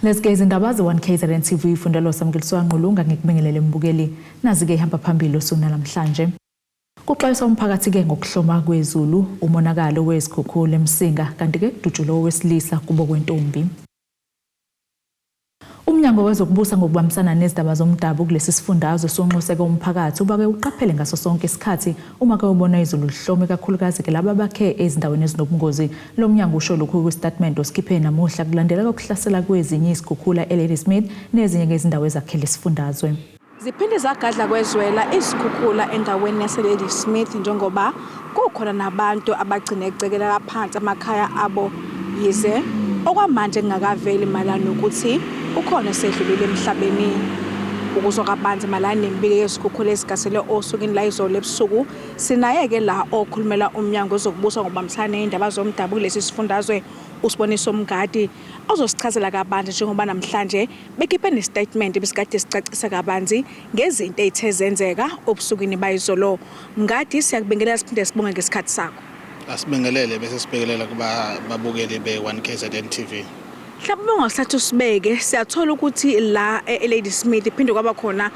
Lezi ke izindaba ze-1 KZN TV ifundelo samkeliswa Ngqulunga ngikubingelele mbukeli. Nazi ke ihamba phambili osuku namhlanje. Kuxwayiswa umphakathi ke ngokuhloma kwezulu, umonakalo wezikhukhula eMsinga kanti ke kudutshulwe owesilisa kubo kwentombi. Umnyango wezokubusa ngokubambisana nezindaba zomdabu kulesi sifundazwe sonxuseke umphakathi uba-ke uqaphele ngaso sonke isikhathi uma ke ubona izulu lihlome kakhulukazi ke laba abakhe ezindaweni ezinobungozi. Lo mnyango usho lokhu kwisitatimende osikhiphe namuhla kulandela ukuhlasela kwezinye izikhukhula eLadysmith nezinye ke izindawo ezakhele isifundazwe. Ziphinde zagadla kwezwela izikhukhula endaweni yaseLadysmith njengoba kukhona nabantu abagcine ecekeleka phansi amakhaya abo yize okwamanje kungakaveli mayelana nokuthi ukhona esedlulile emhlabeni. Ukuzwa kabanzi mayelana nemibiko yezikhukhula ezigasele osukwini layizolo ebusuku sinaye-ke la okhulumela umnyango wezokubusa ngokubambisana ney'ndaba zomdabu kulesi sifundazwe uSiboniso Mngadi ozosichazela kabanzi njengoba namhlanje bekhiphe nesitatimende ebesikade sicacisa kabanzi ngezinto ey'the zenzeka obusukwini bayizolo. Mngadi, siyakubingelela siphinde sibonge ngesikhathi sakho. Asibingelele bese sibhekelela kubabukeli be-1 KZN TV. Mhlawumbe ungasithatha usibeke siyathola ukuthi la eLadysmith iphinde kwaba khona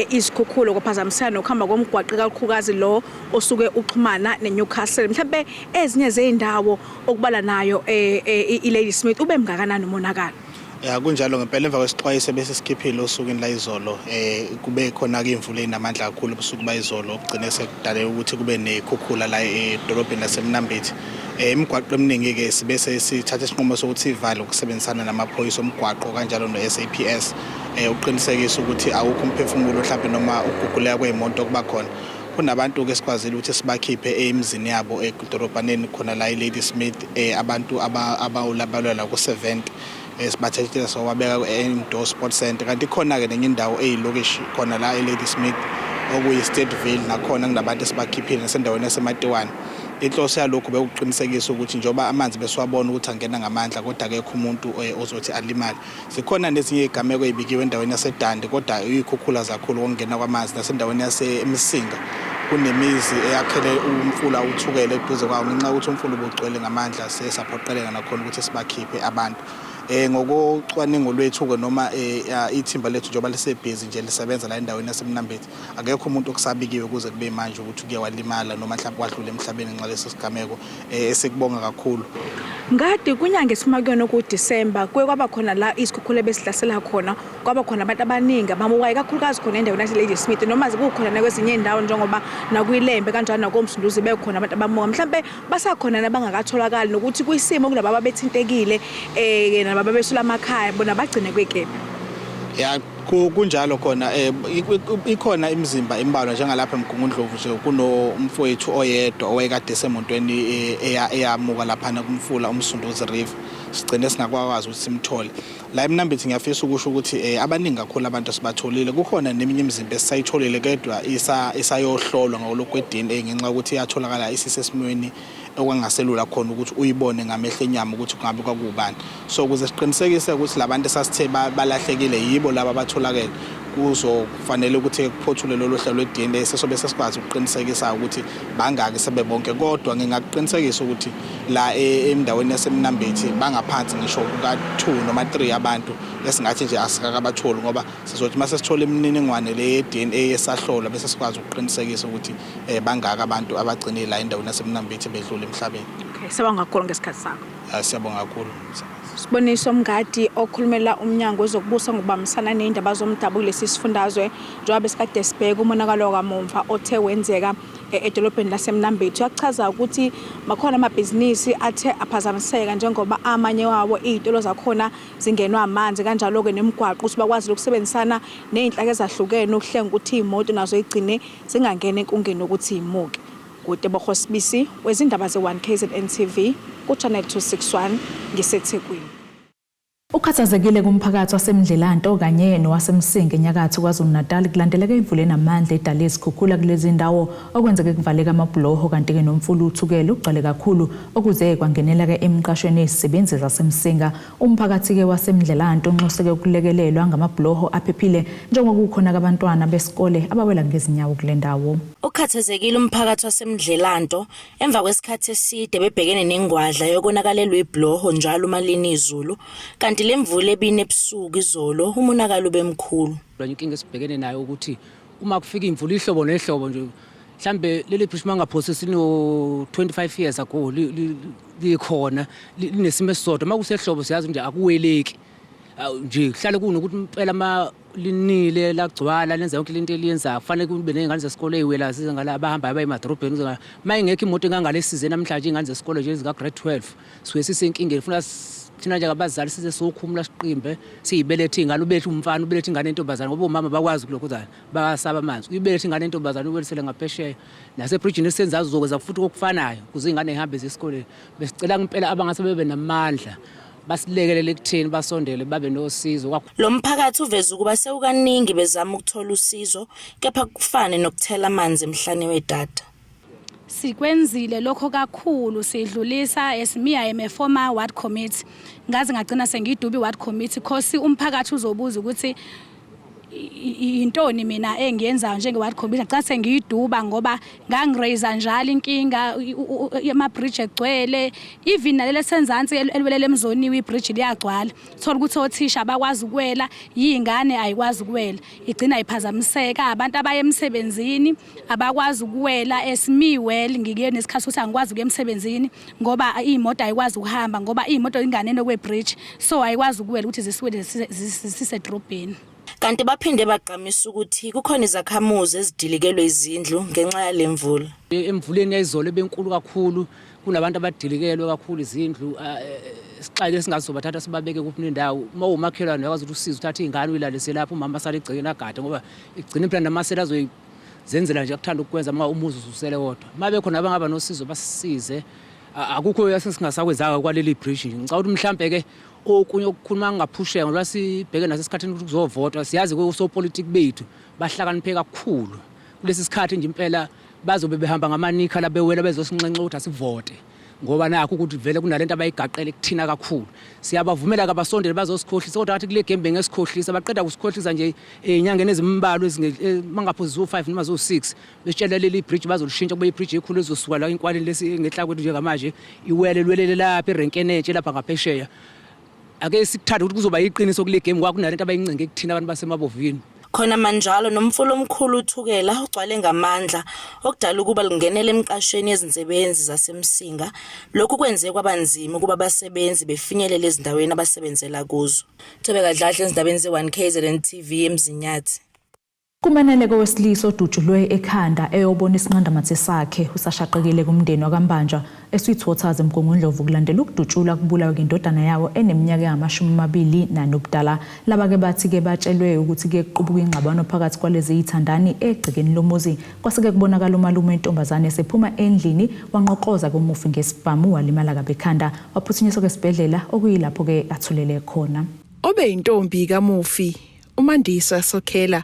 izikhukhula kwaphazamisana nokuhamba komgwaqo ikakhulukazi lo osuke uxhumana neNewcastle. Mhlawumbe ezinye zezindawo okubala nayo iLadysmith ube mngakanani umonakalo? Ya, kunjalo ngempela. Emva kwesixwayiso bese sikhiphile osukwini layizolo, kube khona ke imvula enamandla kakhulu ebusuku bayizolo, okugcine sekudale ukuthi kube nekhukhula la edolobheni laseMnambithi. Imigwaqo eminingi ke sibe sesithatha isinqumo sokuthi ivale ukusebenzisana namaphoyisa omgwaqo kanjalo no-SAPS, uqinisekisa ukuthi awukho umphefumulo mhlawumbe noma ukuguguleka kwey'moto kuba khona. Kunabantu-ke esikwazile ukuthi sibakhiphe emizini yabo edolobhaneni khona la eLadysmith, abantu abawulabalwa ku-70, sibathathile sowabeka e-Indoor Sport Center. Kanti khona-ke nenye indawo eyilokishi khona la eLadysmith okuyi-Stateville, nakhona kunabantu esibakhiphile nasendaweni yaseMatiwane. Inhloso yalokhu bekuqinisekisa ukuthi njengoba amanzi besiwabona ukuthi angena ngamandla, kodwa akekho umuntu ozothi alimale. Zikhona nezinye iy'gameko ey'bikiwe endaweni yaseDandi, kodwa iy'khukhula zakhulu kokungena kwamanzi. Nasendaweni yaseMsinga kunemizi eyakhele umfula uThukela eduze kwawo, ngenxa yokuthi umfula ubugcwele ngamandla siye saphoqeleka nakhona ukuthi sibakhiphe abantu. Ngokocwaningo lwethu-ke noma ithimba lethu njengoba lisebhizi nje lisebenza la endaweni yaseMnambithi, akekho umuntu okusabikiwe kuze kube manje ukuthi uke walimala noma mhlawumbe wadlula emhlabeni ngenxa lesi sigameko, esikubonga kakhulu. Ngadi kwinyanga esiphuma kuyona kuDisemba kuye kwaba khona la izikhukhula besihlasela khona, kwaba khona abantu abaningi abamukayo ikakhulukazi khona endaweni yaseLadysmith noma zikukhona nakwezinye iy'ndawo njengoba nakwiLembe kanjalo nakoMsunduzi bekhona abantu abamuka. Mhlampe basakhona nabangakatholakali nokuthi kwisimo kulaba ababethintekile nalaba ababesula amakhaya bona bagcine kwekephi? Ya, kunjalo khona, ikhona imizimba embalwa njengalapha eMgungundlovu nje kunomfowethu oyedwa owayekade esemontweni eyamuka laphana kumfula uMsunduzi River, sigcine singakwazi ukuthi simthole. La eMnambithi ngiyafisa ukusho ukuthi abaningi kakhulu abantu sibatholile, kukhona neminye imizimba esisayitholile kodwa isayohlolwa ngokulokhu kwe-DNA ngenxa yokuthi iyatholakala isisesimweni okwangaselula khona ukuthi uyibone ngamehlo enyama ukuthi kungabe kwakuwubani. So ukuze siqinisekise ukuthi labantu esasithe balahlekile yibo laba abatholakele, kuzofanele ukuthi kuphothule lolu hlelo lwe-DNA sesobe sesikwazi ukuqinisekisa ukuthi bangaki sebebonke. Kodwa ngingakuqinisekisa ukuthi la endaweni yaseMnambithi bangaphansi ngisho kuka-2 noma 3 abantu esingathi nje asikakabatholi, ngoba sizothi mase sithola imininingwane le ye-DNA esahlolwa bese sikwazi ukuqinisekisa ukuthi bangaka abantu abagcine la endaweni yaseMnambithi bedlula emhlabeni. Okay, siyabonga kakhulu ngesikhathi sakho. Siyabonga kakhulu. Siboniso Mngadi okhulumela umnyango wezokubusa ngokubambisana ney'ndaba zomdabu kulesi sifundazwe njengoba besikade sibheka umonakalo wakamumva othe wenzeka edolobheni laseMnambithi. Uyakuchaza ukuthi makhona amabhizinisi athe aphazamiseka njengoba amanye wawo iy'tolo zakhona zingenwa amanzi, kanjalo-ke nemigwaqo ukuthi bakwazile ukusebenzisana ney'nhlaka ezahlukene ukuhlenga ukuthi iy'moto nazo y'gcine zingangena enkungeni yokuthi y'muke. NguTebogo Sibisi wezindaba ze-1 KZN TV ku-Channel 261 ngiseThekwini. Ukhathazekile kumphakathi waseMdlelanto kanye nowaseMsinga enyakatho KwaZulu-Natal kulandeleka imvula enamandla edale izikhukhula kulezi ndawo okwenzeke kuvaleka amabhuloho kanti-ke nomfula uThukela ugcwale kakhulu okuze kwangenela-ke emqashweni yezisebenzi zaseMsinga. Umphakathi-ke waseMdlelanto unxuseke ukulekelelwa ngamabhuloho aphephile njengoba kukhona abantwana besikole abawela ngezinyawo kule ndawo. Ukhathazekile umphakathi waseMdlelanto emva kwesikhathi eside bebhekene nengwadla yokonakalelwa ibhuloho njalo uma lina izulu kanti Kanti le mvula ebine ebusuku izolo umonakalo ubemkhulu. Inkinga esibhekene nayo ukuthi uma kufika imvula ihlobo nehlobo nje mhlambe leli bridge mangaphosisi sino 25 years ago likhona linesimo esisodwa. Uma kusehlobo siyazi nje akuweleki nje, kuhlale kunokuthi impela ma linile lagcwala lenza yonke lento eliyenzayo. Kufanele kube ney'ngane zesikole ey'wela zize ngala, abahambayo baye emadorobheni kuze ngala. Uma ingekho imoto engangale size namhlanje iy'ngane zesikole nje ezika-grade 12 suke sisenkingeni. Funa thina njengabazali size sokhumula siqimbe siyibelethe iy'ngane, ubelethe umfana, ubelethe ingane yentombazane, ngoba omama bakwazi kulokhu bayasaba amanzi. Uyibelethe ingane yentombazane uwelisele ngaphesheya nasebrijini esenzazi uzokwenza futhi okufanayo ukuze iy'ngane y'hambe ziye esikoleni. Besicela ngempela abangase bebe namandla basilekelele ekutheni basondele babe nosizo. Lo mphakathi uveze ukuba sewukaningi bezama ukuthola usizo kepha kufane nokuthela amanzi emhlane wedada. Sikwenzile lokho kakhulu, sidlulisa esimiya eme former ward committee, ngaze ngagcina sengiyiduba i-ward committee cause umphakathi uzobuza ukuthi intoni mina engiyenzayo njenge-ward committee. Ngagcina sengiyiduba ngoba ngangiraise njalo inkinga ama-bridge egcwele, even naleli esenzansi eliwelele eMzoniwe ibridge liyagcwala, thola ukuthi othisha abakwazi ukuwela, yiy'ngane ayikwazi ukuwela, igcina iphazamiseka. Abantu abaye emsebenzini abakwazi ukuwela esimiwel, ngikuye nesikhathi sokuthi angikwazi ukuya emsebenzini ngoba iy'moto ayikwazi ukuhamba ngoba iy'moto inganeno kwe-bridge, so ayikwazi ukuwela ukuthi zisiwele sisedrobheni. Kanti baphinde bagqamisa ukuthi kukhona izakhamuzi ezidilikelwe izindlu ngenxa yale mvula. Emvuleni yayizolo ebenkulu kakhulu kunabantu abadilikelwe kakhulu izindlu, sixake singazobathatha sibabeke kuphi nendawo. Uma uwumakhelwane uyakwazi ukuthi usize uthathe iy'ngane uyilalise lapho, umama asale egcekeni agade, ngoba igcina impela namasela azoyizenzela nje akuthanda ukukwenza uma umuzi ususele wodwa. Uma bekhona abangaba nosizo basisize, akukho esingasakwenzanga kwaleli bridge nje. Ngicabanga ukuthi mhlampe-ke okunye okukhuluma kungaphusheka ngoba sibheke nasesikhathini ukuthi kuzovotwa, siyazi osopolitiki bethu bahlakaniphe kakhulu kulesi sikhathi nje impela bazobe behamba ngamanikha labewela bezosinxenxa ukuthi asivote, ngoba nakho ukuthi vele kunalento abayigaqele kuthina kakhulu. Siyabavumela kabasondele bazosikhohlisa, kodwa ngathi kule game bengesikhohlisa, baqeda kusikhohlisa nje ey'nyangeni ezimbalwa mangapho ziwu-5 noma ziwu-6, besitshela leli bridge bazolishintsha kube ibridge ekhulu ezosuka la inkwaleni lesi ngenhla kwethu njengamanje iwele lwelele lapha erenkeni entshe lapha ngaphesheya. Ake sikuthande ukuthi kuzoba yiqiniso kule game ngoba kunalento abayincenge kuthina abantu basemabovini. Khona manjalo nomfula omkhulu uThukela ugcwale ngamandla okudala ukuba lingenele emqashweni yezinsebenzi zaseMsinga. Lokhu kwenze kwaba nzima ukuba abasebenzi befinyelele ezindaweni abasebenzela kuzo. Thobeka Dladla ezindabeni ze-1 KZN TV eMzinyathi. Kumenele kowesilisa odutshulwe ekhanda eyobona isinqandamathe sakhe usashaqekile kumndeni wakaMbanjwa eSweetwaters eMgungundlovu kulandela ukudutshulwa kubulawe indodana yawo eneminyaka engamashumi amabili nane ubudala. Laba-ke bathi-ke batshelwe ukuthi-ke kuqubuka ingxabano phakathi kwalezi yithandani egcekeni lomuzi, kwase-ke kubonakala umalume wentombazane esephuma endlini wanqokoza komufi ngesibhamu, walimala kabi ekhanda, waphuthunyiswa esibhedlela okuyilapho-ke athulele khona. Obeyintombi kamufi uMandisa Sokhela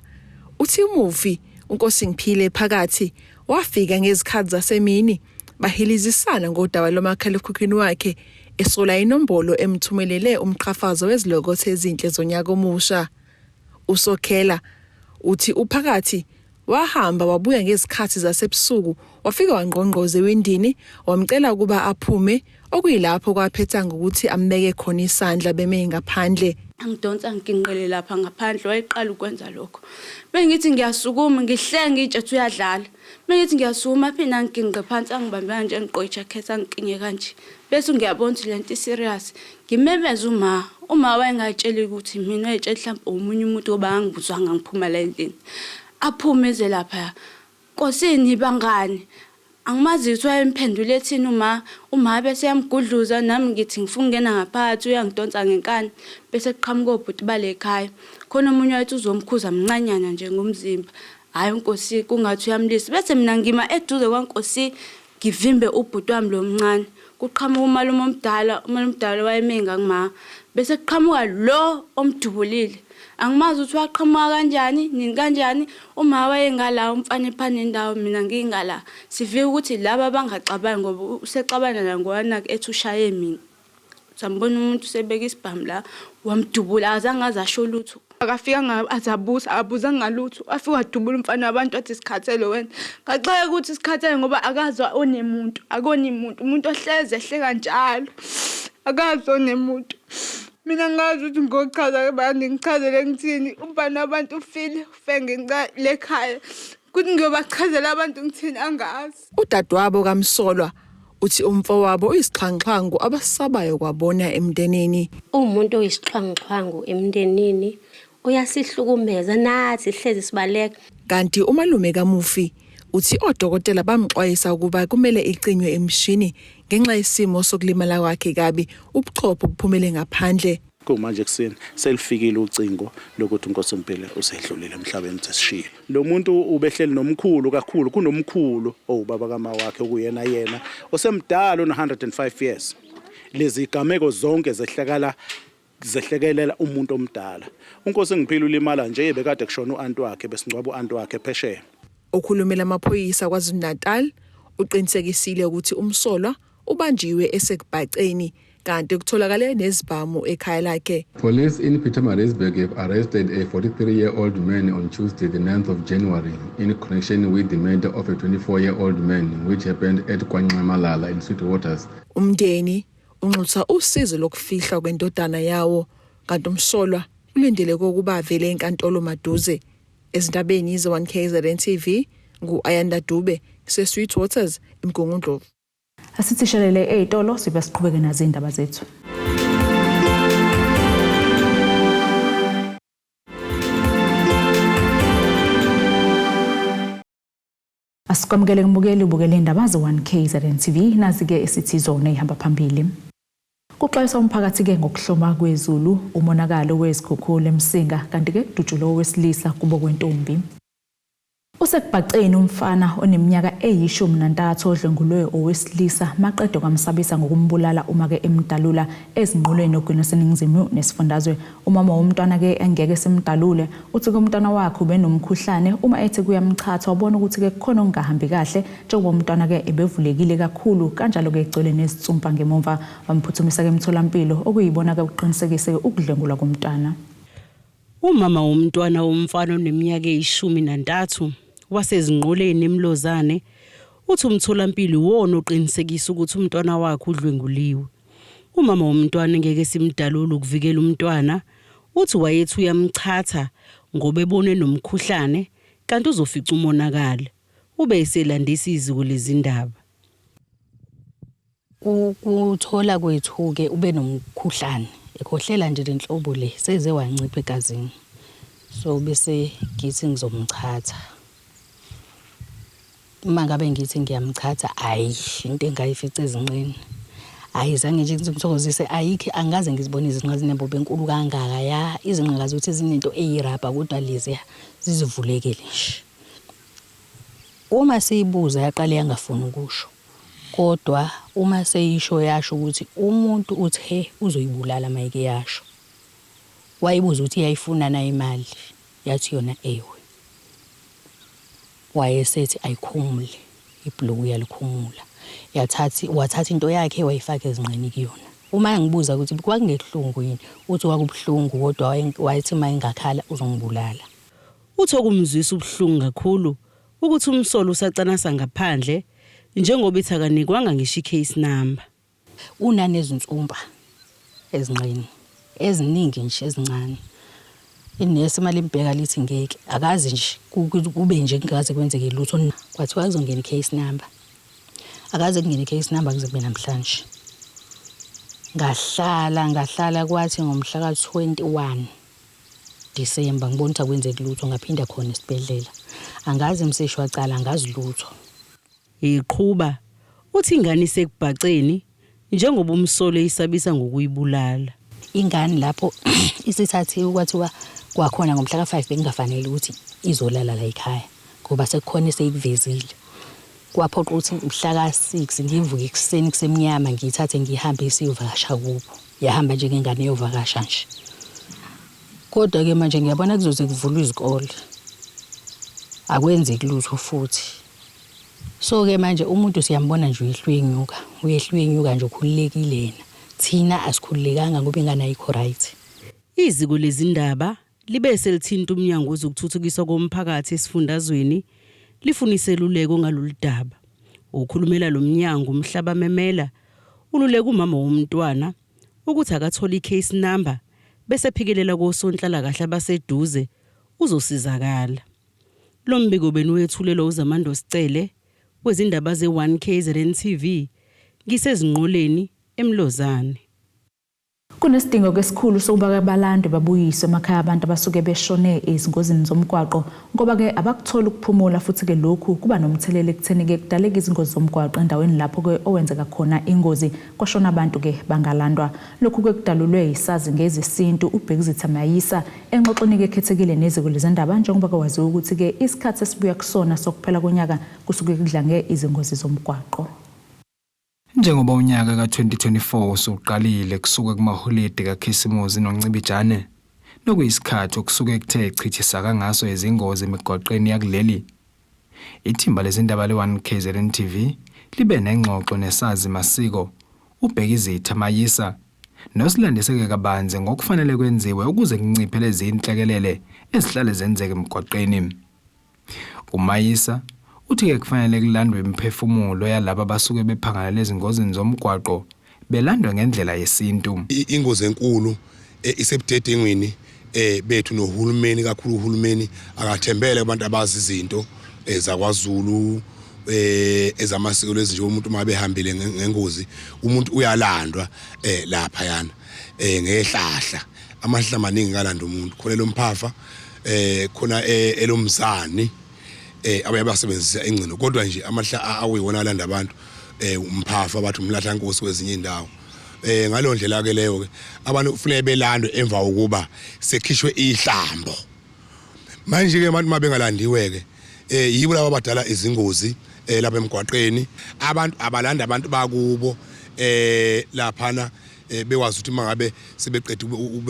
uthi umufi uNkosingiphile Phakathi wafika ngezikhathi zasemini, bahilizisana ngodaba lomakhalekhukhwini wakhe, esola inombolo emthumelele umqhafazo wezilokothe ezinhle zonyaka omusha. USokhela uthi uPhakathi wahamba wabuya ngezikhathi zasebusuku, wafika wangqongqoza ewindini, wamcela ukuba aphume, okuyilapho kwaphetha ngokuthi ambeke khona isandla beme ngaphandle. Angidonsa nginqele lapha ngaphandle, wayeqala ukwenza lokho. Bengithi ngiyasukuma ngihleke ngitshe uyadlala. Bengithi ngiyasukuma aphinde angiginqe phansi, angibambe kanje, angigqoke ijacket, angikinye kanje. Bese ngiyabona ukuthi lento i-serious. Ngimemeza uma, uma wayengayitsheli ukuthi mina, wayetshela mhlawumbe omunye umuntu ngoba angibuzwanga ngiphuma la endlini. Aphume eze lapha. Nkosini bangani. Angimazi ukuthi wayemphendula ethini uma, uma bese yamgudluza, nami ngithi ngifuna ukungena ngaphakathi uyangidonsa ngenkani, bese kuqhamuka obhuti bale ekhaya. Khona omunye wayethi uzomkhuza mncanyana nje ngomzimba. Hhayi uNkosi kungathi uyamlisa. Bese mina ngima eduze kwaNkosi ngivimbe ubhuti wami lo mncane. Kuqhamuka umalume omdala, umalume omdala wayeme ngakuma. Bese kuqhamuka lo omdubulile. Angimazi ukuthi waqhamuka kanjani, nini kanjani. Uma wayengala umfana ephana indawo mina ngingala. Sivike ukuthi laba abangaxabani ngoba usexabana la ngowanakhe ethi ushaye mina. Sambona umuntu usebeka isibhamu la wamdubula, akazange aze asho lutho. Akafika azabuza, akabuzanga ngalutho. Wafika wadubula umfana wabantu wathi sikhathele wena. Ngaxaka ukuthi sikhathele ngoba akazi onemuntu, akoni muntu, umuntu ohleze ehleka njalo. Akazi onemuntu. Mina ngazi ukuthi ngochaza bani ngichazele ngithini umfana wabantu ufile ufe ngenxa lekhaya kuthi ngiyobachazela abantu ngithini angazi. Udadewabo kamsolwa uthi umfowabo uyisixhwanguxhwangu abasabayo kwabona emndenini. Uwumuntu oyisixhwanguxhwangu emndenini uyasihlukumeza nathi hlezi sibaleka. Kanti umalume kamufi uthi odokotela bamxwayisa ukuba kumele icinywe imishini ngenxa yesimo sokulimala kwakhe kabi ubuchopho buphumele ngaphandle. Kumanje ekuseni selifikile ucingo lokuthi uNkosimpilo usedlulile emhlabeni sesishiyile. Lo muntu ubehleli nomkhulu kakhulu kunomkhulu owubaba kama wakhe okuyena yena osemdala ona-105 years. Lezi gameko zonke zehlakala zehlekelela umuntu omdala. UNkosingiphile ulimala nje bekade kushona u-anti wakhe besingcwaba u-anti wakhe phesheya. Okhulumela amaphoyisa KwaZulu-Natal uqinisekisile ukuthi umsolwa ubanjiwe esekubhaceni kanti kutholakale nezibhamu ekhaya lakhe. Police in Pietermaritzburg have arrested a 43-year-old man on Tuesday, the 9th of January, in connection with the murder of a 24-year-old man, which happened at KwaNxamalala in Sweetwaters. Umndeni unxusa usizo lokufihlwa kwendodana yawo kanti umsolwa ulindeleke ukuba avele enkantolo maduze. Ezindabeni ze-1KZN TV ngu-Ayanda Dube se-Sweetwaters eMgungundlovu. Asithi shelele ey'tolo sibe siqhubeke nazo iy'ndaba zethu. Asikwamukele kumbukeli ubukele indaba ze-1 KZN TV nazi-ke esithi zona ihamba phambili. Kuxwayiswa umphakathi-ke ngokuhloma kwezulu, umonakalo wezikhukhula eMsinga kanti-ke kudutshulwe owesilisa kubo kwentombi. Usekubhaceni umfana oneminyaka eyi-13 odlwengulwe owesilisa maqede kwamsabisa ngokumbulala uma-ke emdalula ezinqolweni ogwini lwaseNingizimu nesifundazwe. Umama womntwana-ke engeke simdalule uthi-ke umntwana wakhe ubenomkhuhlane uma ethi kuyamchatha wabona ukuthi-ke kukhona okungahambi kahle njengoba umntwana-ke ebevulekile kakhulu kanjalo-ke egcwele nezitsumpa ngemumva wamphuthumisa-ke emtholampilo okuyibona-ke ukuqinisekise ukudlwengulwa komntwana. Umama womntwana womfana oneminyaka eyi-13 waseZingqoleni eMlozane uthi umtholampilo iwona oqinisekisa ukuthi umntwana wakhe udlwenguliwe. Umama womntwana engeke simdalule ukuvikela umntwana uthi wayethi uyamchatha ngoba ebone nomkhuhlane kanti uzofica umonakalo. Ube eselandisa iziko lezindaba. Ukuthola kwethu-ke ube nomkhuhlane, ekhohlela nje le nhlobo le, seze wancipha egazini. So bese ngithi ngizomchatha. Uma ngabe ngithi ngiyamchatha, hhayi into engayifica ezinqeni. Hhayi zange nje ngithokozise, ayikho angikaze ngizibone izinqa zinembobo enkulu kangaka ya. Izinqa ngazi ukuthi zinento eyirabha kodwa leziya zizivulekele nje. Uma siyibuza yaqale yangafuni ukusho. Kodwa uma seyisho yasho ukuthi umuntu uthe uzoyibulala mayike yasho. Wayibuza ukuthi iyayifuna na imali, yathi yona ewe. Wayesethi ayikhumule ibhulukwe yalikhumula. Yathatha wathatha into yakhe wayifaka ezinqeni kuyona. Uma engibuza ukuthi kwakungebuhlungu yini, uthi kwakubuhlungu kodwa wayethi uma engakhala uzongibulala. Uthi okumzwisa ubuhlungu kakhulu ukuthi umsolwa usacanasa ngaphandle njengoba ithi akanikwanga ngisho i-case number. Unanezinsumpa ezinqeni eziningi nje ezincane. Inesi uma limbheka lithi ngeke akazi nje kube nje kungaze kwenzeke lutho. Kwathiwa kuzongena i-case number. Akaze kungene i-case number kuze kube namhlanje. Ngahlala ngahlala kwathi ngomhla ka-21 December ngibona ukuthi akwenzeki lutho ngaphinda khona esibhedlela. Angazi mseshi wacala angazi lutho. Iqhuba, uthi ingane isekubhaceni njengoba umsolwa eyisabisa ngokuyibulala. Ingane lapho isithathiwe kwathiwa kwakhona ngomhla ka-5 bekungafanele ukuthi izolala la ekhaya ngoba sekukhona eseyikuvezile. Kwaphoqa ukuthi mhla ka-6 ngivuke ekuseni kusemnyama ngiyithathe ngiyihambise iyovakasha kubo. Yahamba njengengane eyovakasha nje. Kodwa-ke manje ngiyabona kuzoze kuvulwe izikole. Akwenzeki lutho futhi. So-ke manje umuntu siyambona nje uyehla uyenyuka, uyehla uyenyuka nje ukhululekile yena. Thina asikhululekanga ngoba ingane ayikho right. Iziko lezindaba libe selithinta uMnyango wezokuThuthukiswa koMphakathi esifundazweni lifuna iseluleko ngalolu daba. Okhulumela lo mnyango uMhlaba Memela ululeka umama womntwana ukuthi akathole i-case number bese ephikelela kosonhlalakahle abaseduze uzosizakala. Lo mbiko beniwethulelwa uZamando Sicele wezindaba ze-1 KZN TV ngiseZinqoleni eMlozane. Kunesidingo esikhulu sokuba balandwe babuyiswe emakhaya abantu abasuke beshone ezingozini zomgwaqo ngoba-ke abakutholi ukuphumula futhi-ke lokhu kuba nomthelela ekutheni-ke kudaleka izingozi zomgwaqo endaweni lapho-ke owenzeka khona ingozi kwashona abantu-ke bangalandwa. Lokhu-ke kudalulwe yisazi ngezesintu uBhekizitha Mayisa engxoxweni-ke ekhethekile neziko lezindaba njengoba-ke waziwa ukuthi-ke isikhathi esibuya kusona sokuphela konyaka kusuke kudlange izingozi zomgwaqo. Njengoba unyaka ka-2024 usuqalile kusuka kumaholide kaKhisimuzi noNcibijane, nokuyisikhathi okusuke kuthe chithi saka ngaso izingozi emigwaqeni yakuleli. Ithimba lezindaba le-1 KZN TV libe nengxoxo nesazi masiko uBhekizitha Mayisa nosilandiseke kabanzi ngokufanele kwenziwe ukuze kunciphe lezi inhlekelele ezihlale zenzeka emgwaqeni. UMayisa uthi-ke kufanele kulandwe imiphefumulo yalaba abasuke bephangalele ezingozini zomgwaqo belandwa ngendlela yesintu. Ingozi enkulu eh, isebudedengwini eh bethu nohulumeni kakhulu uhulumeni akathembele kubantu abazi izinto eh, zakwaZulu eh ezamasiko lezi nje umuntu uma behambile ngengozi umuntu uyalandwa eh lapha yana eh ngehlahla amahlahla amaningi kalanda umuntu khona lomphafa eh khona eh, elomzani eh abaye basebenzisa ingcino kodwa nje amahla awiwona alanda abantu eh umphafa bathi umlahla nkosi kwezinye indawo eh ngalo ndlela ke leyo ke abantu kufuneka belandwe emva kokuba sekhishwe ihlambo manje ke abantu mabengalandiwe ke eh yibo laba abadala izingozi eh lapha emgwaqeni abantu abalanda abantu bakubo eh laphana eh, bekwazi ukuthi mangabe sebeqeda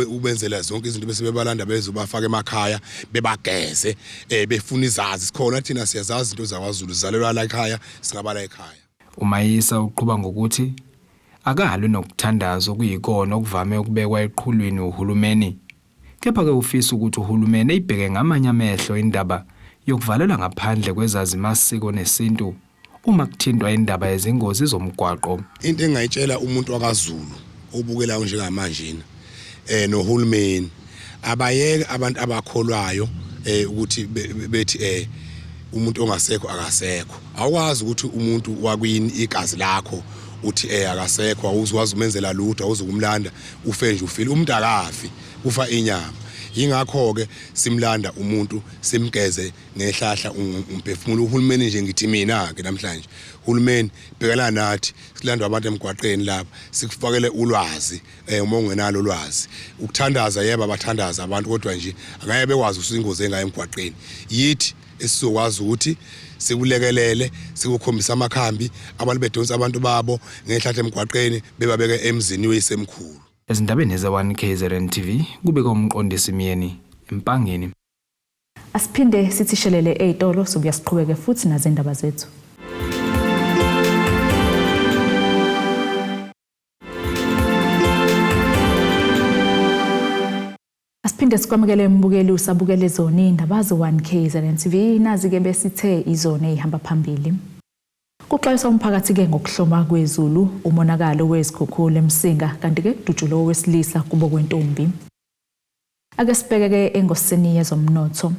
ubenzela zonke izinto bese bebalanda bezobafaka emakhaya bebageze eh befuna izazi sikhona thina siyazazi izinto zakwaZulu sizalelwa la ekhaya singabala ekhaya. UMayisa uqhuba ngokuthi akalwi nokuthandaza okuyikona okuvame ukubekwa eqhulwini wuhulumeni. Kepha-ke ufisa ukuthi uhulumeni eyibheke ngamanye amehlo indaba yokuvalelwa ngaphandle kwezazimasiko nesintu uma kuthintwa indaba yezingozi zomgwaqo. Into engingayitshela umuntu wakaZulu obukelayo njengamanjena eh nohulumeni abayeke abantu abakholwayo eh ukuthi bethi eh umuntu ongasekho akasekho awukwazi ukuthi umuntu wakwini igazi lakho uthi eh akasekho awuzwazi umenzela lutho awuzukumlanda ufe nje ufile umuntu akafi kufa inyama yingakho-ke simlanda umuntu simgeze ngehlahla umphefumulo uhulumeni nje ngithi mina-ke namhlanje hulumeni bhekana nathi silandwa abantu emgwaqeni lapha sikufakele ulwazi um uma ungenalo ulwazi ukuthandaza yebo abathandaza abantu kodwa nje angeke bekwazi ukususa ingozi engayo emgwaqeni yithi esizokwazi ukuthi sikulekelele sikukhombisa amakhambi abantu bedonsa abantu babo ngehlahla emgwaqeni bebabeke emzini weyisemkhulu. Ezindabeni ze-1 KZN TV kubika uMqondisi Myeni eMpangeni. Asiphinde sithi shelele ey'tolo sobuya siqhubeke futhi nazindaba zethu. Asiphinde sikwamukele mbukeli usabukele zona iy'ndaba ze-1 KZN TV nazi-ke besithe izona ey'hamba phambili. Kuxwayiswa umphakathi-ke ngokuhloma kwezulu, umonakalo wezikhukhula eMsinga kanti-ke kudutshulwe owesilisa kubo kwentombi. Ake sibheke-ke engosini yezomnotho.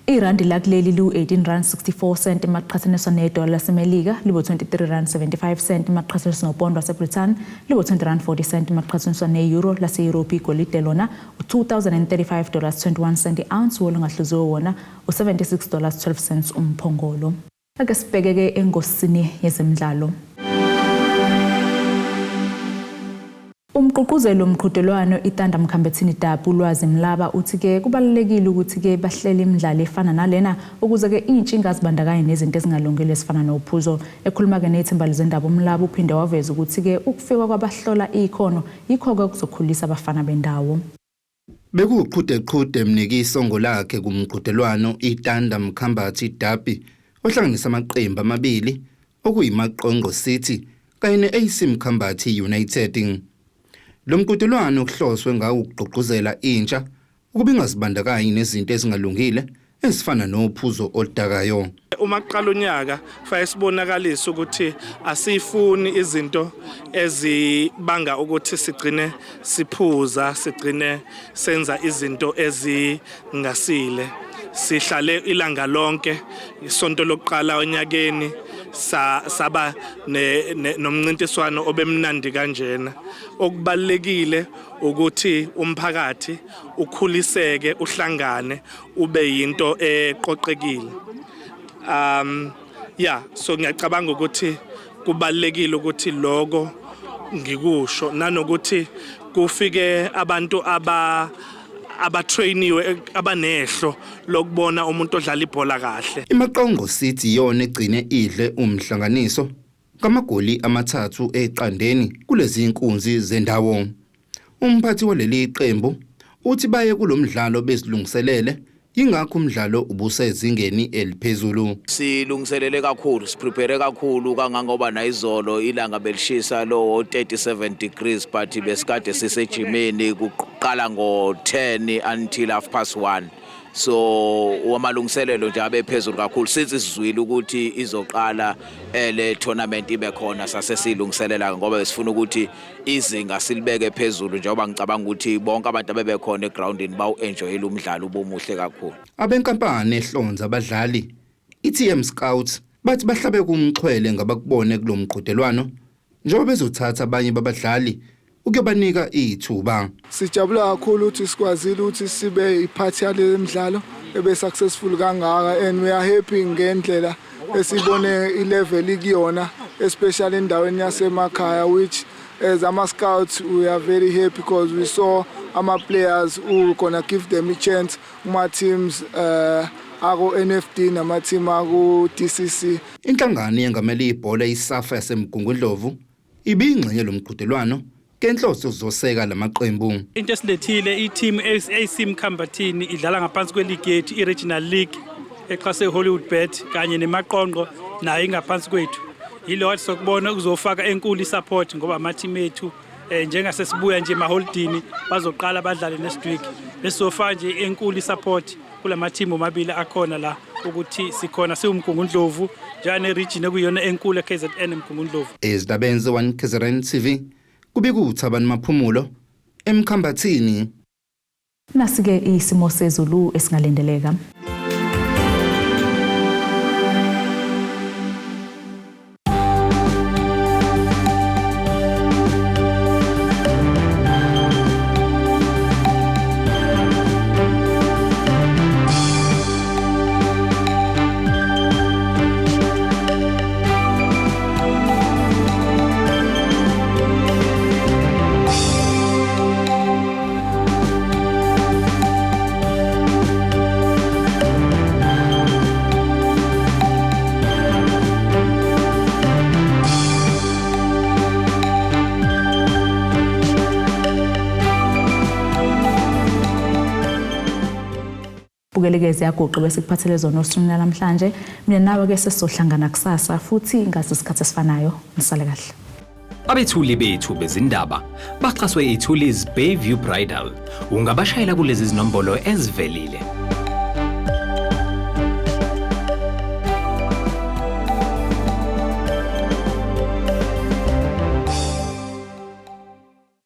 Irandi lakuleli liwu-18 rand 64 cent maqhathaniswa nedola laseMelika libo-23 rand 75 cent maqhathaniswa nopondo waseBrithani libo-20 rand 40 cent maqhathaniswa ne-euro lase-Europe igolide lona u-2035 dollars 21 cent i-ounce wolungahluziwe wona u-76 dollars 12 cents umphongolo. Ake sibheke-ke engosini yezemidlalo. Umgqugquzeli womqhudelwano iThanda Mkhambethini Derby uLwazi Mlaba uthi-ke kubalulekile ukuthi-ke bahlele imidlalo efana nalena ukuze-ke intsha ingazibandakanyi nezinto ezingalungile ezifana nophuzo. Ekhuluma-ke nethimba lezindaba uMlaba uphinde waveza ukuthi-ke ukufika kwabahlola ikhono yikho-ke okuzokhulisa abafana bendawo. Bekuwuqhudeqhude mniki isongo lakhe kumqhudelwano iTanda Mkhambathi Derby ohlanganisa amaqembu amabili okuyiMaqonqo City kanye ne-AC Mkhambathi United. Lo mqhudelwano kuhloswe ngawo ukugqugquzela intsha ukuba ingazibandakanyi nezinto ezingalungile ezifana nophuzo oludakayo. Uma kuqala unyaka kufanele sibonakalise ukuthi asifuni izinto ezibanga ukuthi sigcine siphuza, sigcine senza izinto ezingasile. Sihlale ilanga lonke isonto lokuqala onyakeni saba nomncintiswano obemnandi kanjena. Okubalekile ukuthi umphakathi ukhuliseke, uhlangane, ube yinto eqoqekile. Yeah, so ngiyacabanga ukuthi kubalekile ukuthi lokho ngikusho, nanokuthi kufike abantu abatrainiwe abanehlo lokubona umuntu odlala ibhola kahle. IMaqonqo City iyona egcine idle umhlanganiso ngamagoli 3-0 kulezi inkunzi zendawo. Umphathi waleli qembu uthi baye kulomdlalo bezilungiselele, ingakho umdlalo ubusezingeni eliphezulu. Silungiselele kakhulu, siprepare kakhulu kangangoba nayizolo ilanga belishisa lo 37 degrees, but besikade sisejimini kuqala ngo-10 until 1:30. So amalungiselelo nje abe phezulu kakhulu since sizwile ukuthi izoqala le tournament ibe khona, sase silungiselela ngoba besifuna ukuthi izinga silibeke phezulu, njengoba ngicabanga ukuthi bonke abantu abebekhona egroundini bawu-enjoyile umdlalo, ubumuhle kakhulu. Abenkampani ehlonza abadlali i-TM Scouts bathi bahlabe kumxhwele ngabakubone kulo mqhudelwano, njengoba bezothatha abanye babadlali ukuyobanika ithuba. Sijabula kakhulu ukuthi sikwazile ukuthi sibe ipart yale mdlalo ebe successful kangaka, and we are happy ngendlela esibone ilevel ikuyona, especially endaweni yasemakhaya, which as ama scouts we are very happy because we saw ama players who gonna give them a chance kuma teams ako NFD nama team ako DCC. Inhlangano yengamele ibhola iSAFA yaseMgungundlovu ibingxenye lomqhudelwano ngenhloso zoseka lamaqembu. Into esilethile i-team AC Mkhambathini idlala ngaphansi kweligi yethu i-Regional League exhase Hollywood Bet, kanye neMaqonqo nayo ingaphansi kwethu. Yilo sokubona kuzofaka enkulu isupport ngoba ama-team ethu njengasesibuya nje emaholidini bazoqala badlale next week. Besizofaka nje enkulu isupport kulama team omabili akhona la, ukuthi sikhona siwuMgungundlovu njane region ekuyiyona enkulu eKZN eMgungundlovu. Ezindabeni ze-1 KZN TV, kubika uThabani Maphumulo eMkhambathini. Nasi-ke isimo sezulu esingalindeleka. Bukeleke ziyaguqa bese kuphathele zona osukwini namhlanje. Mina nawe ke sesizohlangana kusasa futhi ngaso isikhathi esifanayo. Nisale kahle. Abethuli bethu bezindaba baxhaswe iThulis Bayview Bridal. Ungabashayela kulezi zinombolo ezivelile.